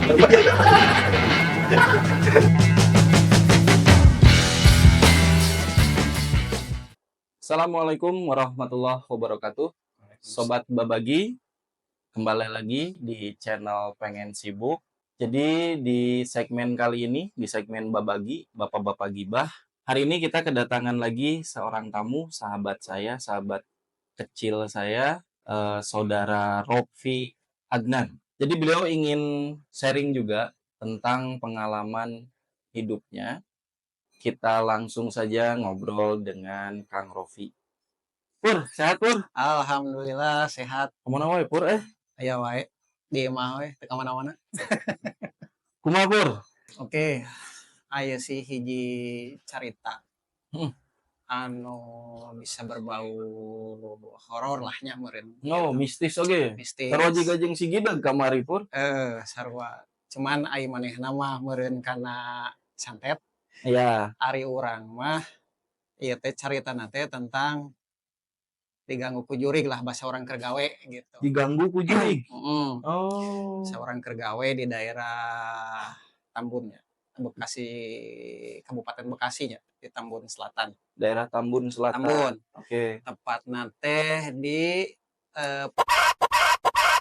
Assalamualaikum warahmatullahi wabarakatuh. Sobat Babagi, kembali lagi di channel Pengen Sibuk. Jadi di segmen kali ini, di segmen Babagi, Bapak-Bapak Gibah, hari ini kita kedatangan lagi seorang tamu, sahabat saya, sahabat kecil saya, Saudara Rofi Adnan. Jadi beliau ingin sharing juga tentang pengalaman hidupnya. Kita langsung saja ngobrol dengan Kang Rofi. Pur, sehat, Pur? Alhamdulillah sehat. Kemana wae, Pur? Aya wae di imah we, teu ka mana-mana. Kumaha, Pur? Oke, aya sih hiji carita anu bisa berbau horor lah nya meureun. No, mistis oge. Mistis. Sarua jiga jeung si Gidag kamari, Pur. Sarua. Cuman ai manehna mah meureun kana santet. Ari urang mah ieu teh caritana teh tentang diganggu ku jurig lah, bahasa urang keur gawe gitu. Diganggu ku jurig. Heeh. Oh. Saurang keur gawe di daerah Tambun ya, Bekasi, Kabupaten Bekasi nya, di Tambun Selatan. Daerah Tambun Selatan. Tambun. Oke. Tepatna teh di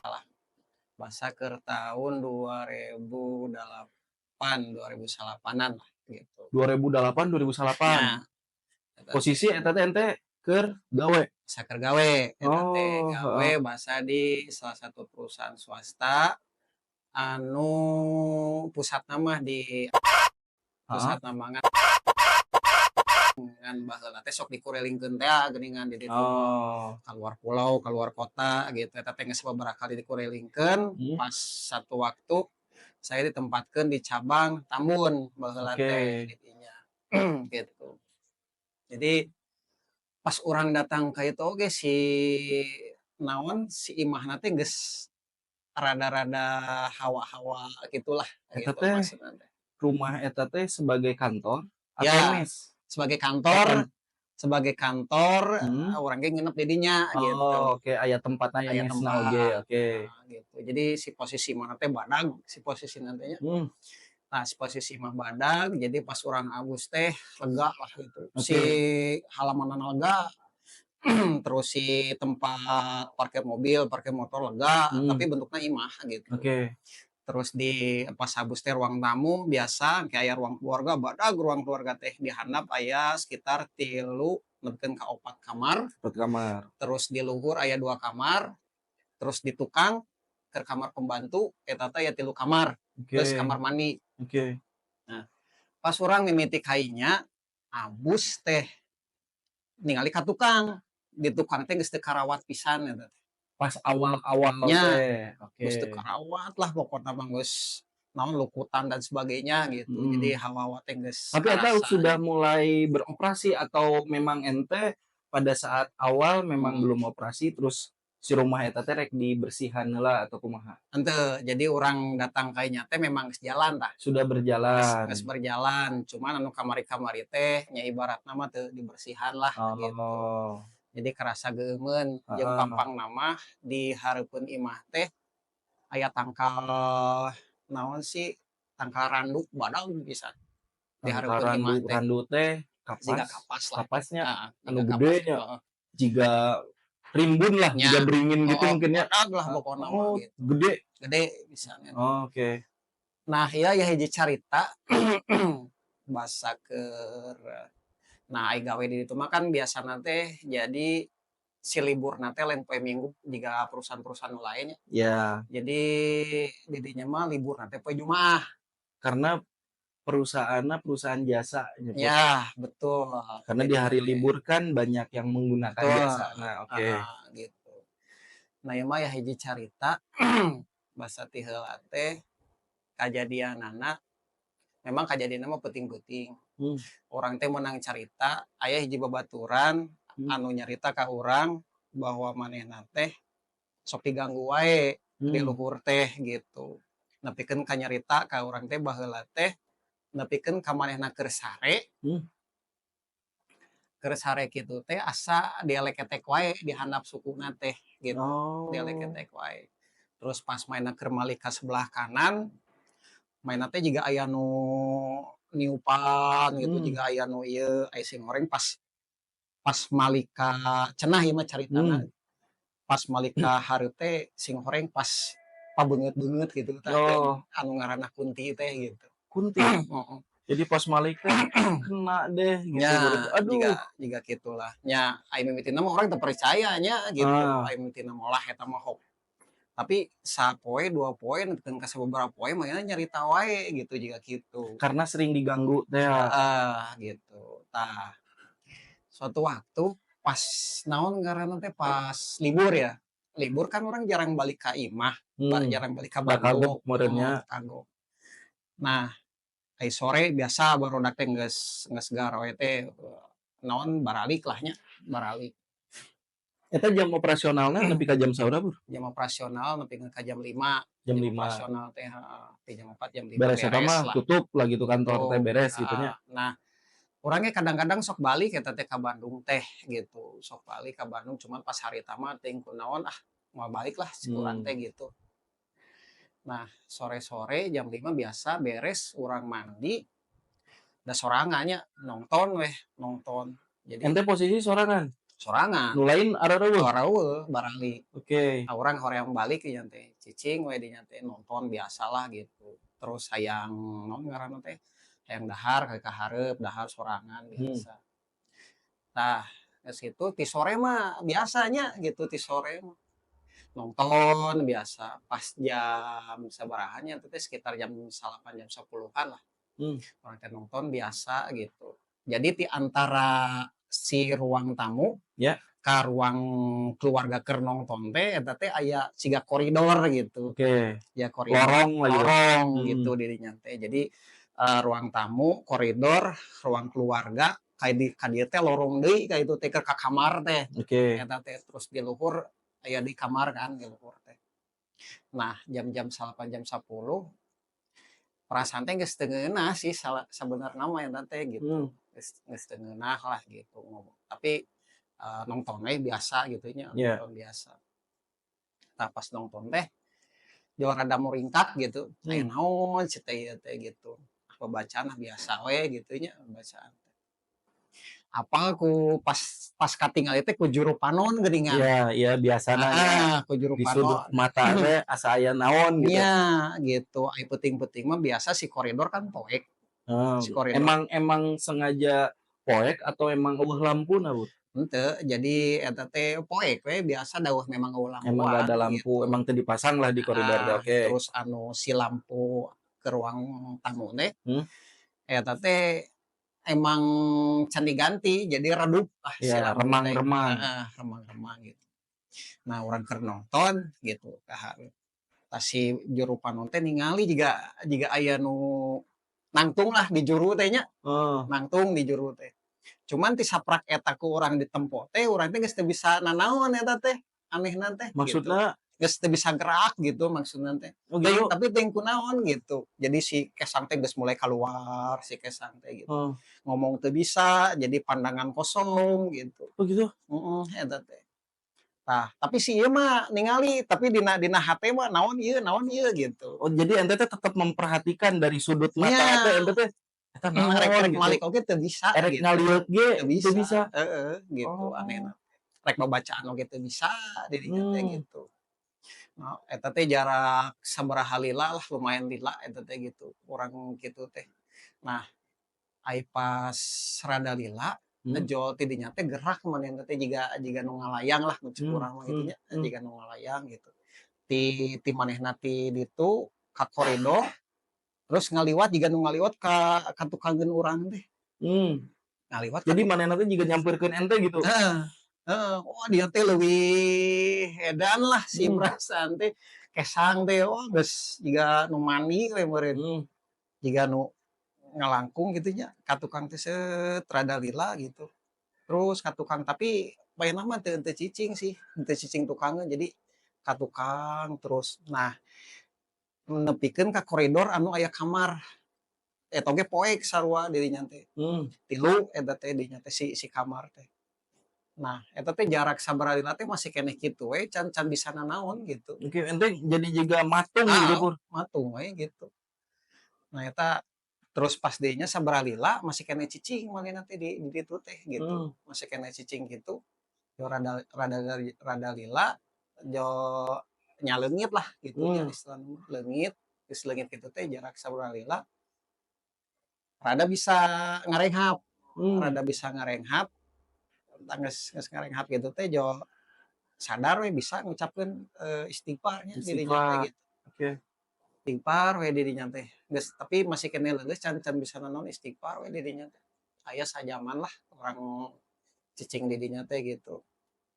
lah basa keur tahun 2008 2009-an lah gitu. 2008 2009. Nya. Posisi eta teh ente keur gawe. Saker gawe eta teh, gawe basa di salah satu perusahaan swasta anu pusatna mah di pusatna mah, ngan baheula teh sok dikurelingkeun teh geuningan di ditu. Keluar pulau, keluar kota gitu. Eta teh geus sababaraha kali dikurelingkeun, pas satu waktu saya ditempatkeun di cabang Tambun baheula teh di dinya gitu. Jadi pas urang datang ka itu oge, si naon, si imahna teh geus rada-rada hawa-hawa gitulah Eta gitu teh maksudna teh. Rumah eta teh sebagai kantor atau Ya, mes? Sebagai kantor, sebagai kantor, urang ge nginep di dinya gitu. Oh, oke, aya tempatna aya Aya mesna tempat. Oge, oke. Nah, gitu. Jadi si posisi imahna teh badag, si posisina teh nya. Nah, si posisi imah badag, jadi pas urang abus teh lega lah gitu. Si halamanna lega, terus si tempat parkir mobil, parkir motor lega, tapi bentuknya imah gitu. Terus di pas abus teh ruang tamu biasa, kayak aya ruang keluarga, badag ruang keluarga teh, di handap aya sekitar 3 nepikeun ka 4 kamar. 4 kamar. Terus di luhur aya 2 kamar, terus di tukang ke kamar pembantu eta teh aya 3 kamar, terus kamar mandi. Nah, pas urang mimiti ka dinya, abus teh ningali ka tukang, di tukang teh geus teu karawat pisan eta teh. Pas awal-awal Nya, teh, oke. Geus teu karawat lah pokokna mah, geus naon, lukutan dan sebagainya gitu. Jadi hawa-hawa teh geus Tapi eta karasa. Sudah mulai beroperasi atau memang ente pada saat awal memang belum operasi, terus si rumah eta teh rek dibersihan heula atau kumaha? Henteu, jadi urang datang ka dinya teh memang geus jalan tah. Sudah berjalan. Geus berjalan, cuman anu kamari-kamari teh nya ibaratna mah teu dibersihan lah gitu. Jadi kerasa geumeun jeung pampangna mah di hareupeun imah teh aya tangkal naon sih, tangkal randu badag pisan. Di Tangkal hareupeun randu, imah teh. Randu teh kapas. Jiga kapas lah. Kapasnya Heeh, anu jiga gede kapas, nya. heeh. Jiga rimbun lah, Nya. Jiga beringin gitu mungkin ya. Badag lah pokokna mah Oh, gitu. Gede. Gede pisan eta. Oh, oke. Nah, ieu aya hiji carita basa keur, nah, ai gawe di ditu mah kan biasana teh jadi si liburna teh lain poe Minggu jiga perusahaan-perusahaan nu lain nya. Jadi di dinya mah liburna teh poe Jumaah. Karena perusahaanna perusahaan jasa nya, Pur. Ya, betul. Karena di hari Gitu. Libur kan banyak yang menggunakan jasa. Nah, oke. Heeh, gitu. Nah, ieu mah aya hiji carita basa ti heula teh kajadianana, memang kajadianna mah peuting-peuting. Urang teh meunang carita aya hiji babaturan anu nyarita ka urang bahwa manehna teh sok diganggu wae di luhur teh gitu. Nepikeun ka nyarita ka urang teh baheula teh nepikeun ka manehna keur sare. Keur sare kitu teh asa dieleketek wae di handap sukuna teh gitu. Oh. Dieleketek wae. Terus pas manehna keur malik ka sebelah kanan, Mainna teh jiga aya nu niupan gitu, jiga aya nu ieu, aya singhoreng pas pas malik ka cenah ieu mah caritana. Pas malik ka hareup teh singhoreng pas pabeungeut-beungeut gitu tah jeung anu ngaranna kunti teh gitu. Kunti. Heeh. Jadi pas malik teh kena deh gitu. Nya, Aduh. jiga kitulah. Nya ai mimitina mah urang teu percaya nya gitu. Ai mimitina mah lah eta mah hoax. Tapi sapoe dua poe nepikeun ka sababaraha poe mah nyarita wae gitu jiga kitu. Karena sering diganggu teh. Heeh, gitu. Tah, suatu waktu pas naon ngaranna teh pas libur ya. Libur kan orang jarang balik ka imah, jarang balik ka Bakal Bandung. meureun nya. Kagok. Nah, ai sore biasa barudak teh geus garowe teh naon baralik lah nya, baralik. Eta jam operasionalna nepi ka jam sabaraha, Bur? Jam operasional nepi ka jam 5. Jam Jam 5. operasional teh, heeh, ti jam 4 jam 5 beres eta beres mah lah. Tutup lah gitu kantor teh Tutup, beres gitu nya. Nah, urangnya kadang-kadang sok balik eta teh ka Bandung teh gitu. Sok balik ka Bandung cuman pas hari mah teuing kunaon ah mau balik lah si urang teh gitu. Nah, sore-sore jam 5 biasa beres urang mandi da sorangan nya nonton weh, nonton. Jadi ente posisi sorangan? Sorangan. Nu lain areueuh? Areueuh barali. Oke. Nah, urang hoream balik nya teh, cicing we dinya teh nonton biasalah gitu. Terus hayang naon ngaranna teh? Hayang dahar ka hareup, dahar sorangan biasa. Nah, geus kitu ti sore mah biasanya gitu ti sore mah. Nonton biasa pas jam sabaraha nya teh sekitar jam 9 jam 10-an lah. Urang teh nonton biasa gitu. Jadi di antara si ruang tamu ka ruang keluarga keur nonton teh eta teh aya siga koridor gitu. Ya koridor. Lorong lah gitu. Lorong gitu dirinya teh. Jadi ruang tamu, koridor, ruang keluarga, kayak di ka dieu teh lorong deui ka itu teh ka kamar teh. Eta teh terus di luhur aya di kamar kan di luhur teh. Nah, jam-jam 9 jam 10 perasaan teh geus teu ngeunah sih sabenerna mah eta teh gitu. Geus teu ngeunah lah gitu ngomong. Tapi nonton we biasa gitu nya, nonton biasa. Tah pas nonton teh jauh rada muringkak gitu. Aya naon cenah ieu teh gitu. Babacaan biasa we gitu nya bacaan teh. Apal ku pas katingali teh ku juru panon geuningan. Iya, iya biasana nya. Heeh, ku juru Di sudut panon. mata teh asa aya naon gitu. Iya, gitu. Ai peuting-peuting mah biasa si koridor kan poek. Si koridor. Emang sengaja poek atau emang eueuh lampuna, Bu? Henteu, jadi eta teh poek we biasa dawuh memang eueuh lampuan. Emang gak ada lampu, gitu. Emang teu dipasang lah di koridor teh, oke. Terus anu si lampu ke ruang tamu teh, eta teh emang can diganti, jadi redup lah si Ya, lampu teh. remang-remang. Heeh, remang-remang gitu. Nah, urang keur nonton gitu ka hareup. Tah si juru panon teh ningali jiga aya nu nangtung lah di juru teh nya. Nangtung di juru teh. Cuman ti saprak eta ku urang ditempo teh, urang teh geus teu bisa nanaon eta teh, anehna teh gitu. Maksudna? Geus teu bisa gerak gitu maksudna teh. Oh, gitu? Tapi teuing kunaon gitu. Jadi si kesang teh geus mulai keluar si kesang teh gitu. Ngomong teu bisa, jadi pandangan kosong gitu. Oh gitu? Heeh, eta teh. Tah, tapi si ieu mah ningali, tapi dina hate mah naon ieu gitu. Oh, jadi ente teh tetep memperhatikan dari sudut mata Nya. teh ente teh eta naon Rek gitu. malik oge teu bisa Erek gitu. ngaliwet ge Teu bisa. teu bisa. Heeh, gitu anehna. Rek babacaan oge teu bisa dirinya teh gitu. Nah, eta teh jarak sabaraha lila lah, lumayan lila eta teh gitu. Urang kitu teh. Nah, ai pas rada lila, ngejol ti dinya teh gerak manehna teh jiga nu ngalayang lah mun cek urang mah gitu nya, jiga nu ngalayang gitu. Ti manehna ti ditu ka koridor, terus ngaliwat jiga nu ngaliwat ka tukangeun urang teh. Ngaliwat ka Jadi manehna teh jiga nyamperkeun ente gitu. Heeh. Heeh, wah dia teh leuwih edan lah si perasaan teh. Kesang teh wah geus jiga nu mandi we meureun. Jiga nu ngalangkung gitu nya ka tukang teh seut rada lila gitu. Terus ka tukang tapi bae mah teu cicing sih, teu cicing tukangeun jadi ka tukang terus nah nepikeun ka koridor anu aya kamar. Eta oge poek sarua dirinya teh. Tilu eta teh dinya teh si kamar teh. Nah, eta teh jarak sabaraha lila teh masih keneh kitu we can bisa nanaon gitu. Oke, ente jadi jiga matung gitu, Pur. Matung we gitu. Nah, eta terus pas dinya sabaraha lila masih keneh cicing manehna teh di ditu teh gitu. Masih keneh cicing gitu. Jo rada rada rada lila jo nya leungit lah gitu nya, istilahna mah leungit, geus leungit kitu teh jarak sabaraha lila rada bisa ngarenghap. Rada bisa ngarenghap. Tah, geus ngarenghap kitu teh jo sadar we bisa ngucapkeun istighfar nya dirinya teh Istighfar. gitu. Istighfar we dirinya teh. Geus, tapi masih keneh leuleus, can can bisa nanaon, istighfar we dirinya teh. Aya sajaman lah urang cicing di dinya teh gitu.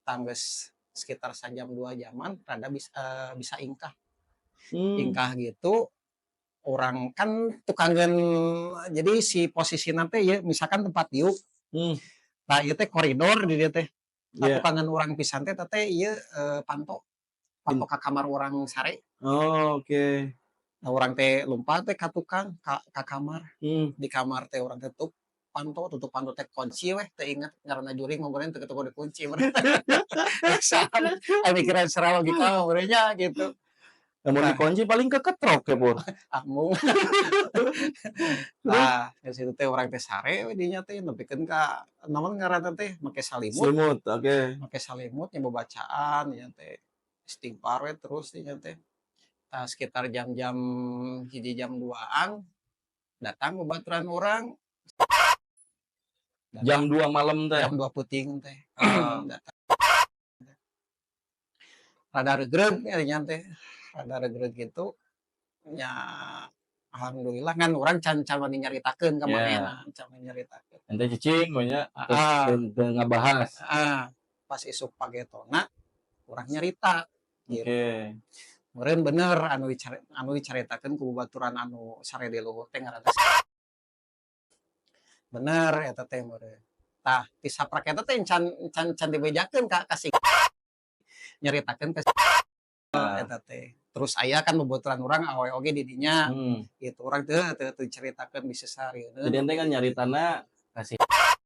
Tah, geus sekitar sajam 2 jaman rada bisa, bisa ingkah. Ingkah gitu, urang kan tukangeun, jadi si posisina teh ieu misalkan tempat diuk. Nah, ieu teh koridor di dieu teh. Tah, tukangeun urang pisan teh eta teh ieu panto. Panto ka kamar urang sare. Oh, oke. Nah, urang teh lumpat teh ka tukang, ka kamar. Di kamar teh urang tutup panto, tutup panto teh kunci weh, teu inget ngaranna jurig mah meureun teu dikunci meureun. Aya mikiran secara logika mah meureun nya gitu. Lamun Nah. dikunci paling keketrok ya, Pur. Embung. Nah, geus kitu teh urang teh sare we dinya teh nepikeun ka naon ngaranna teh make salimut. Selimut, oke. Make salimut nya babacaan nya teh. Istighfar we terus dinya teh. Tah, sekitar jam-jam 1, jam 2-an datang babaturan urang. Datang. Jam 2 malam teh. Jam 2 peuting teh. Datang. Rada regreg nya dinya teh. Rada regreg gitu. Nya alhamdulillah kan urang can can wani nyaritakeun ka manehna, can wani nyaritakeun. Ente cicing we nya, terus teu ngabahas. Heeh. Pas isuk pagetona urang nyarita gitu. Meureun bener anu dicaritakeun ku babaturan anu sare di luhur teh ngaranna bener eta teh meureun. Tah, ti saprak eta teh can can can dibejakeun ka si nyaritakeun ka eta teh. Terus aya kan babaturan urang awewe oge di dinya gitu. Urang teu teu teu dicaritakeun bisa saharieun. Jadi ente kan nyaritana ka si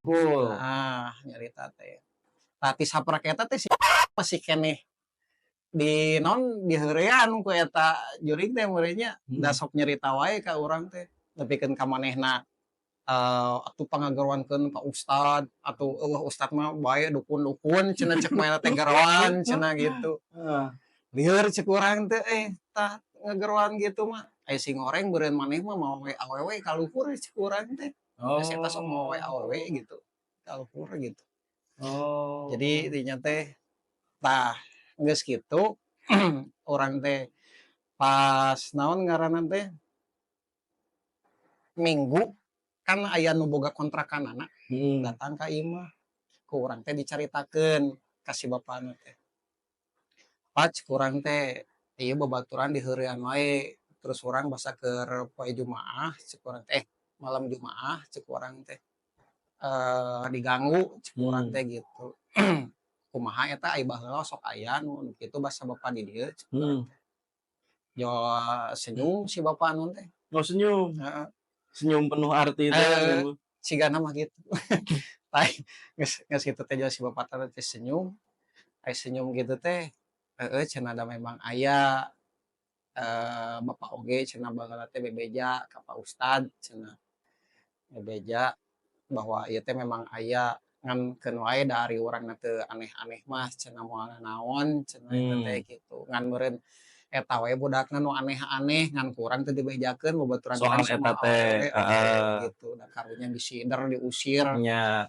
Kul. Ah, nyarita teh. Tah, ti saprak eta teh si masih keneh di naon diheurean ku eta jurig teh meureun nya. Da sok nyarita wae ka urang teh. Nepikeun ka manehna atuh pangagaruankeun ka ustad atuh, euweuh ustad mah bae dukun-dukun cenah, cek manehna teh geroan cenah gitu. Lieur cek urang teh, tah ngageroan kitu mah. Aya sing goreng beureun maneh mah mawa we awewe ka luhur cek urang teh. Da si eta sok mawa we awewe gitu, ka luhur gitu. Jadi dinya teh tah geus kitu urang teh pas naon ngaranna teh Minggu kan aya nu boga kontrakanana datang ka imah, ku urang teh dicaritakeun ka si bapana teh. "Pa," cek urang teh, "ieu babaturan diheurean wae, terus urang basa keur poe Jumaah," cek urang teh, "eh, malam Jumaah," cek urang teh, "diganggu," cek urang teh gitu. "Kumaha eta, ai baheula sok aya nu kitu basa bapa di dieu?" cek urang teh. Jo senyum si bapak nu teh. Oh, senyum. Heeh. Senyum penuh arti teh. Sigana mah gitu. Lain geus geus kitu teh si bapak teh senyum, aya senyum gitu teh, "Heeh," cenah, "da memang aya, bapak oge," cenah, "baheula teh bebeja ka Pa Ustad," cenah. Bebeja bahwa ieu teh memang aya, ngan keun wae da ari urangna teu aneh-aneh mah cenah, moal nanaon cenah eta teh gitu. Ngan meureun eta we budakna nu aneh-aneh, ngan ku urang teu dibejakeun babaturan Soal urang eta sama teh, awewe gitu, da karunya bisi der diusir,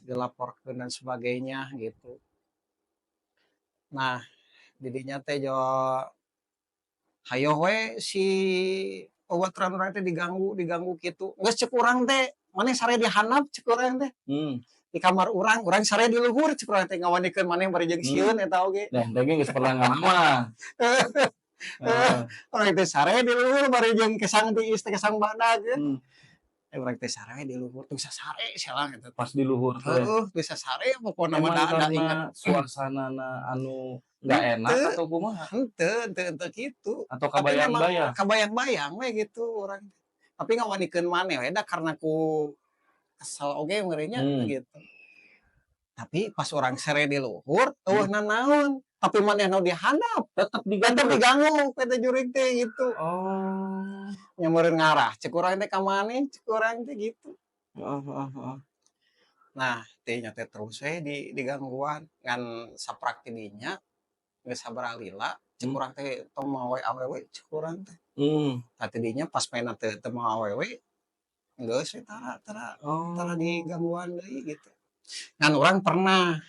dilaporkeun dan sebagainya gitu. Nah, di dinya teh jo hayoh we si babaturan urang teh diganggu diganggu kitu. Geus cek urang teh, "Maneh sare di handap," cek urang teh. "Di kamar urang, urang sare di luhur," cek urang teh, ngawanikeun maneh bari jeung sieun eta oge. Da ente ge geus pernah ngalaman. Heeh. Urang teh sare di luhur bari jeung kesang tiis teh, kesang badag ye. Eh, urang teh sare di luhur, teu bisa sare sia eta teh. Pas di luhur teh. Heueuh, bisa sare pokona mah Emang da inget. karena suasanana anu nggak enak Henteu. Atau kumaha? Henteu, henteu henteu kitu. Atau Tapi memang kabayang-bayang? Kabayang-bayang we gitu urang. Tapi ngawanikeun maneh we da karena ku kesel oge meureun nya gitu. Tapi pas urang sare di luhur, euweuh nanaon. Tapi manehna di handap, Tetep tetep diganggu. Diganggu ku eta jurig teh gitu. Nya meureun ngarah cek urang teh ka maneh, cek urang teh gitu. Heeh heeh heeh. Nah, ti nya teh terus we di digangguan ngan saprak ti dinya geus sabaraha lila cek urang teh tong mawa awewe cek urang teh. Tah, ti dinya pas maena teu teu mawa awewe geus we tara tara tara digangguan deui gitu. Ngan urang pernah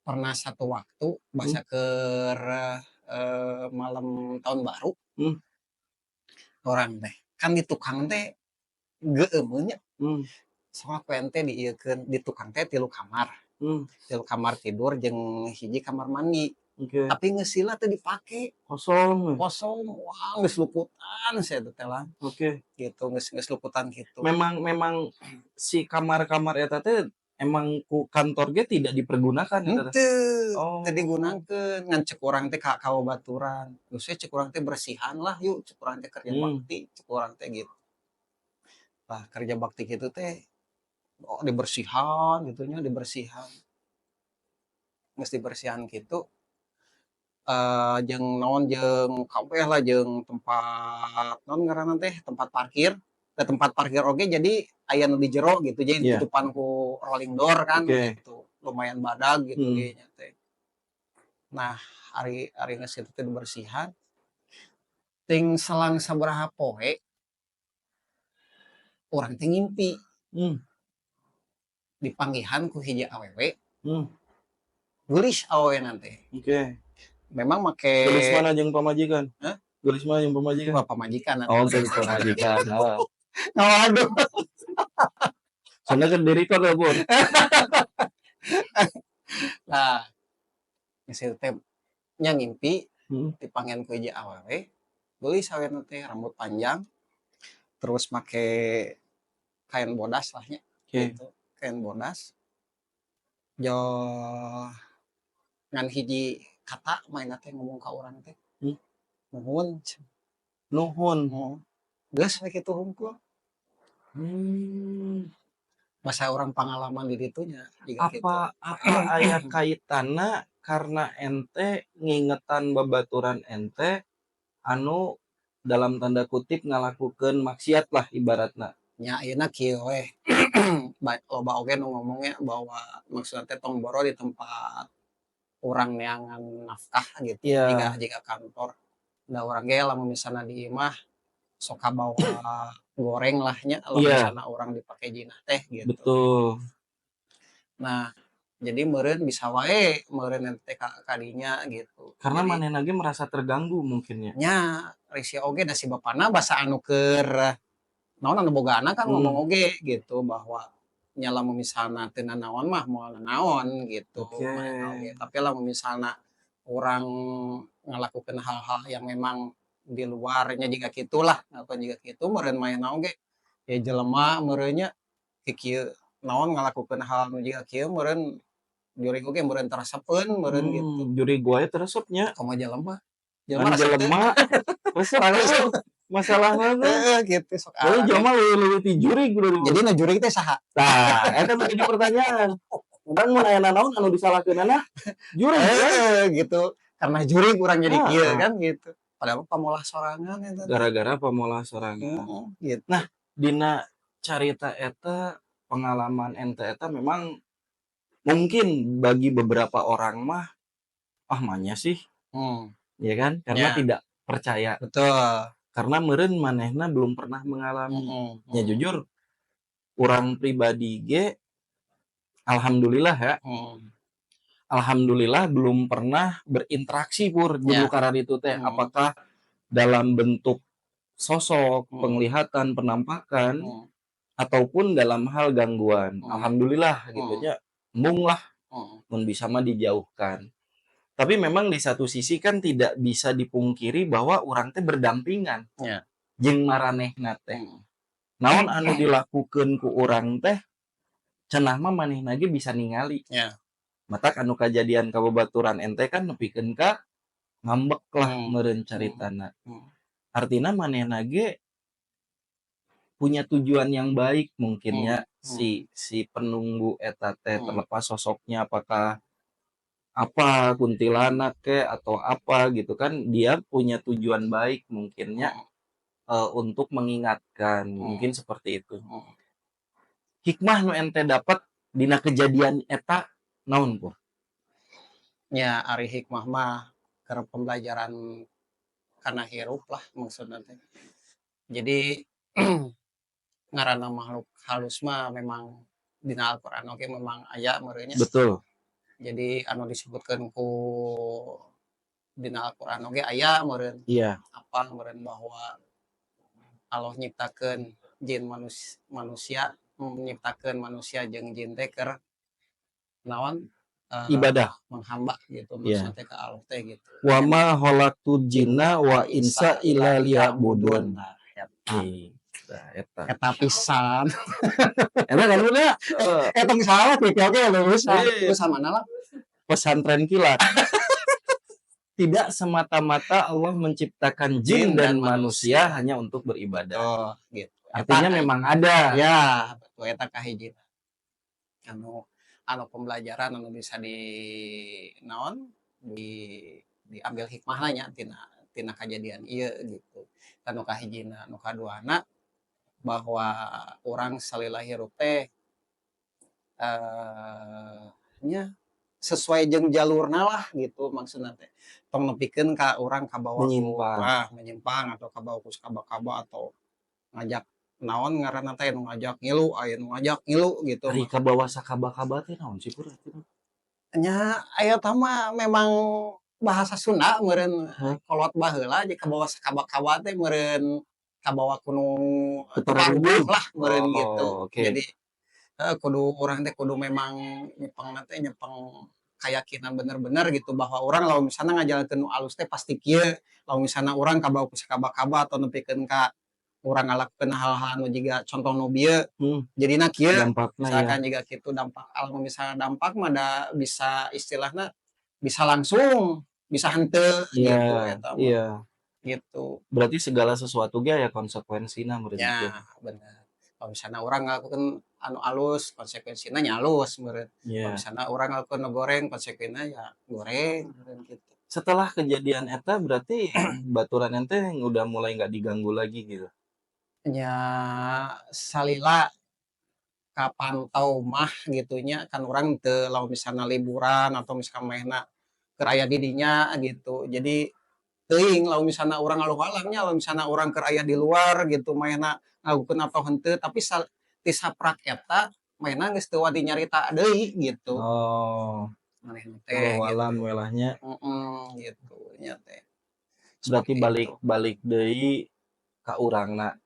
pernah satu waktu basa keur malam tahun baru. Urang teh kan di tukang teh geueumeuh nya. Sok ku ente diieukeun di tukang teh 3 kamar. 3 kamar tidur jeung hiji kamar mandi. Tapi geus lila teu dipake. Kosong we. Kosong, wah, geus luputan sia eta teh lah. Gitu, geus geus luputan kitu. Memang memang si kamar-kamar eta teh emang ku kantor ge tidak dipergunakan eta teh? Henteu, teu digunakeun, ngan cek urang teh ka babaturan. Geus we cek urang teh bersihan lah yuk, cek urang teh kerja bakti, cek urang teh gitu. Lah, kerja bakti kitu teh oh dibersihan gitu nya, dibersihan. Geus dibersihan kitu jeung naon, jeung kabeh lah, jeung tempat naon ngaranna teh, tempat parkir. Da tempat parkir oge jadi aya nu di jero gitu, jadi ditutupan ku rolling door kan gitu. Lumayan badag gitu ge nya teh. Nah, ari ari geus kitu teh dibersihan, ting selang sabaraha poe urang teh ngimpi. Dipanggihan ku hiji awewe. Geulis awewena teh. Memang make Geulis mana jeung pamajikan? Hah? Geulis mana jeung pamajikan? Wah, pamajikan. Oh, geus pamajikan. Heeh. Waduh. Soalnya kan di-record ya, Pur. Nah, geus kitu teh nya ngimpi dipanggihan ku hiji awewe, geulis awewena teh, rambut panjang, terus make kain bodas lah nya gitu, kain bodas. Joh ngan hiji kata manehna teh ngomong ka urang teh. "Nuhun," cenah. Nuhun. Heeh. Geus we kitu hungkul. Masa urang pangalaman di ditu nya jiga kitu. Apa apa aya kaitanna karena ente ngingetan babaturan ente anu dalam tanda kutip ngalakukeun maksiat lah ibaratna? Nya, ayeuna kieu we, loba oge nu ngomong nya bahwa maksudna teh tong boro di tempat urang neangan nafkah gitu, jiga jiga kantor. Da urang ge lamun misalna di imah sok kabawa goreng lah nya, lamun misalna urang dipake jinah teh gitu. Nah, jadi meureun bisa wae meureun teh ka dinya gitu. Karena Jadi manehna ge merasa terganggu mungkin ya? Nya, risih oge da si bapana basa anu keur naon, anu boga anak kan ngomong oge gitu bahwa nya lamun misalna teu nanaon mah moal nanaon gitu manehna oge. Tapi lamun misalna urang ngalakukeun hal-hal yang memang di luar nya jiga kitulah, ngalakukeun jiga kitu meureun manehna oge ya jelema meureun nya kikieu naon ngalakukeun hal nu jiga kieu meureun jurig oge meureun teu resepeun meureun gitu. Jurig wae teu resep nya. Komo jelema. Jelema Ngan resep teu? Jelema resep Resep. Masalahna teh. Heeh, gitu sok Jadi aneh. Jelema leuwih-leuwih ti jurig dari Jadi nu jurig teh saha? Tah, eta nu jadi pertanyaan. Urang mun aya nanaon anu disalahkeunana jurig kan? Heeh, gitu. Karena jurig urang jadi kieu kan gitu. Padahal mah pamolah sorangan eta teh. Gara-gara pamolah sorangan. Heeh, gitu. Nah, dina carita eta, pengalaman ente eta memang mungkin bagi beberapa orang mah, "Ah, manya sih?" Ya kan? Karena tidak percaya. Karena meureun manehna belum pernah mengalami. Ya jujur, urang pribadi ge alhamdulillah ya. Alhamdulillah belum pernah berinteraksi, Pur, jeung nu kararitu teh. Apakah dalam bentuk sosok, penglihatan, penampakan, ataupun dalam hal gangguan. Alhamdulillah gitu nya, embung lah, mun bisa mah dijauhkan. Tapi memang di satu sisi kan tidak bisa dipungkiri bahwa urang teh berdampingan jeung maranehna teh. Naon anu dilakukeun ku urang teh cenah mah manehna ge bisa ningali. Matak anu kajadian ka babaturan ente kan nepikeun ka ngambek lah meureun caritana. Artina manehna ge punya tujuan yang baik mungkin ya, si si penunggu eta teh, terlepas sosoknya apakah Apa, kuntilanak kek, atau apa gitu kan, dia punya tujuan baik mungkin nya, untuk mengingatkan, mungkin seperti itu. Hikmah nu ente dapat dina kejadian eta naon, Pur? Nya ari hikmah mah keur pembelajaran kana hirup lah maksudna teh. Jadi ngaranna makhluk halus mah memang dina Al-Qur'an oge memang aya meureun nya. Jadi anu disebutkeun ku dina Al-Qur'an oge aya meureun. Apa meureun bahwa Allah nyiptakeun jin manusia, nyiptakeun manusia jeung jin teh keur naon, Ibadah. Menghamba gitu maksudna teh ka Allah teh gitu. Wa ma khalaqtul jinna wa insa illa liya'budun. Nah, eta. Nah, eta. Eta pisan. Eta kan udah. Eh, tong salah gitu oke lulusan. Iya. Lulusan mana lah? Pesantren kilat. Tidak semata-mata Allah menciptakan jin Jin dan dan manusia manusia. Hanya untuk beribadah. Oh, gitu. Artinya Eta, memang ada. Ya, betul, eta kahiji. Anu anu pembelajaran anu bisa di naon, diambil hikmahna nya tina tina kajadian ieu gitu. Anu kahijina, anu kaduana bahwa urang salila hirup teh nya sesuai jeung jalurna lah gitu maksudna teh. Tong nepikeun ka urang kabawa ku Menyimpang. Ah, menyimpang atau kabawa ku sakaba-kaba atau ngajak naon ngaranna teh, nu ngajak ngilu, aya nu ngajak ngilu gitu. Ari kabawa sakaba-kaba teh naon sih, Pur? Nya aya eta mah memang bahasa Sunda meureun. Hah? Kolot baheula jeung kabawa sakaba-kaba teh meureun kabawa ku nu Teu lah meureun gitu. Oke. Jadi heeh, kudu urang teh kudu memang nyepengna teh nyepeng keyakinan bener-bener gitu bahwa urang lamun misalna ngajalankeun nu alus teh pasti kieu, lamun misalna urang kabawa ku sakaba-kaba atau nepikeun ka urang ngalakukeun hal-hal anu jiga contoh nu bieu jadina kieu. Dampakna ya. Misalkan jiga kitu dampak, lamun misalna dampak mah da bisa istilahna bisa langsung, bisa henteu gitu eta mah. Gitu. Berarti segala sesuatu ge aya konsekuensina meureun Ya, teh. Bener. Kalau misalna urang ngalakukeun anu alus, konsekuensina nya alus meureun. Kalau misalna urang ngalakukeun nu goreng, konsekuensina ya goreng meureun kitu. Setelah kejadian eta berarti baturan ente udah mulai nggak diganggu lagi gitu? Nya salila kapantau mah gitu nya, kan urang teu lamun misalna liburan atau misalkan manehna keur aya di dinya gitu. Jadi teuing lamun misalna urang ngaluh-alam nya, lamun misalna urang keur aya di luar gitu manehna ngalakukeun atau henteu, tapi ti saprak eta manehna geus teu wani nyarita deui gitu. Manehna teh Wallahu a'lam gitu. We lah nya. Heeh, gitu nya teh. Berarti Seperti balik itu. Balik deui ka urangna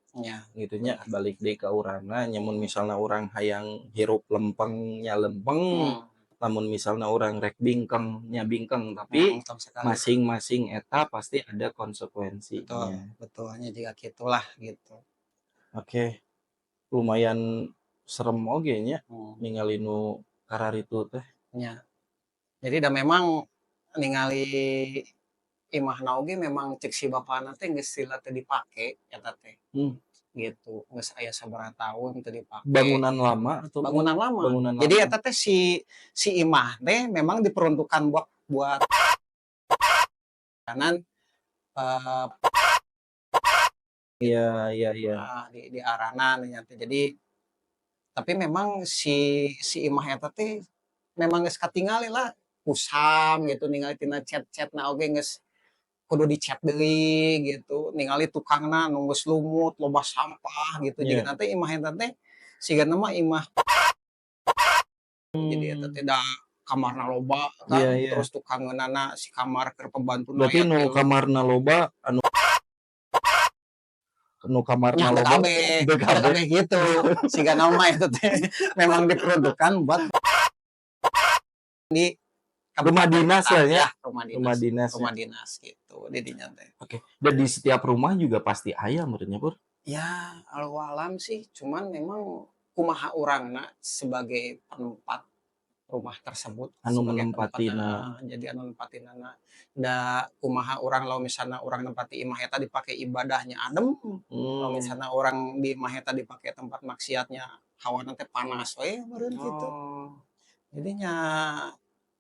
gitu nya, Bener. Balik deui ka urangna nya, mun misalna urang hayang hirup lempeng nya lempeng, lamun misalna urang rek bingkeng nya bingkeng, tapi Tong sekali. Masing-masing eta pasti ada Betul, konsekuensinya. Betul, nya jiga kitulah gitu. Oke. Lumayan serem oge nya ningali nu kararitu teh. Nya. Jadi da memang ningali imahna oge memang cek si bapana teh geus lila teu dipake eta teh. Gitu, geus aya sabaraha tahun teu dipake. Bangunan lama atau Bangunan lama. Bangunan Jadi lama. Eta teh si si imah teh memang diperuntukkan buat buat kanan Iya. Di aranan nya teh. Jadi tapi memang si si imah eta teh memang geus katingali lah kusam gitu, ningali tina cet-cetna oge geus kudu dicet deui gitu, ningali tukangna nu geus lumut, loba sampah gitu. Jadi teh imah eta teh sigana mah imah jadi eta teh da kamarna loba kan, Iya. terus tukangeunana si kamar keur pembantuna Berarti aya nu tilu. Kamarna loba anu nu kamarna Nya loba kabeh, teu kabeh. Kabeh gitu. Sigana mah eta teh memang diperuntukkan buat di Rumah dinas lah ya. Ya, rumah dinas. Rumah dinas. Rumah dinas gitu di dinya teh. Oke. Dan di setiap rumah juga pasti aya meureun nya, Pur? Ya, allahu a'lam sih, cuman memang kumaha urangna sebagai penempat rumah tersebut, Anu sebagai tempat menempatina. Heeh, jadi anu nempatinana. Da kumaha urang lamun misalna urang nempati imah eta dipake ibadahnya adem, lamun misalna urang di imah eta dipake tempat maksiatnya hawana teh panas we meureun kitu. Jadi nya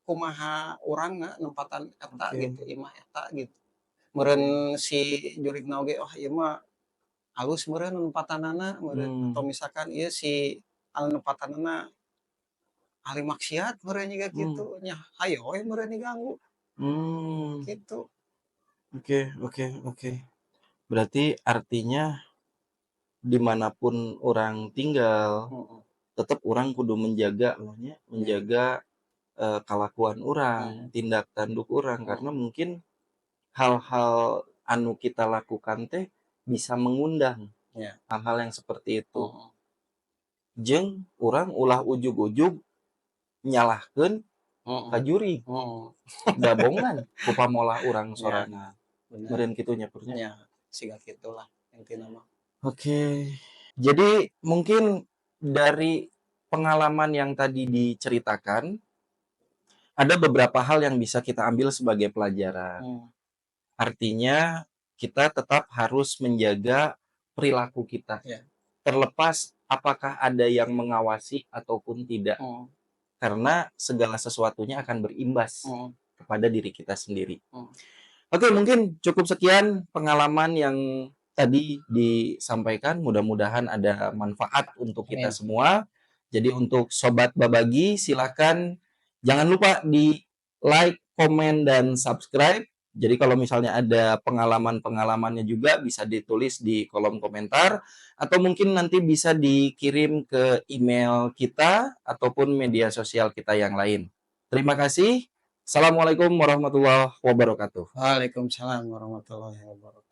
Kumaha urangna nempatan eta gitu, imah eta gitu. Meureun si jurigna oge, "Oh, ieu mah alus meureun nempatanana," meureun, atau misalkan ieu si anu nempatanana ahli maksiat meureun jiga kitu nya, hayo we meureun diganggu. Gitu. Oke. Berarti artinya dimanapun urang tinggal, tetep urang kudu menjaga lah nya, menjaga, kalakuan urang, tindak tanduk urang, karena mungkin hal-hal anu kita lakukan teh bisa mengundang hal-hal yang seperti itu. Jeung urang ulah ujug-ujug nyalahkeun ka jurig. Da bongan ku pamolah urang sorangan. Meureun kitu nya, Pur, nya? Nya, siga kitulah intina mah. Oke. Jadi mungkin dari pengalaman yang tadi diceritakan, ada beberapa hal yang bisa kita ambil sebagai pelajaran. Artinya kita tetap harus menjaga perilaku kita. Terlepas apakah ada yang mengawasi ataupun tidak. Karena segala sesuatunya akan berimbas kepada diri kita sendiri. Oke, mungkin cukup sekian pengalaman yang tadi disampaikan. Mudah-mudahan ada manfaat untuk kita Amin. Semua. Jadi untuk sobat Babagi, silakan jangan lupa di like, komen, dan subscribe. Jadi kalau misalnya ada pengalaman-pengalamannya juga bisa ditulis di kolom komentar atau mungkin nanti bisa dikirim ke email kita ataupun media sosial kita yang lain. Terima kasih. Assalamualaikum warahmatullahi wabarakatuh. Waalaikumsalam warahmatullahi wabarakatuh.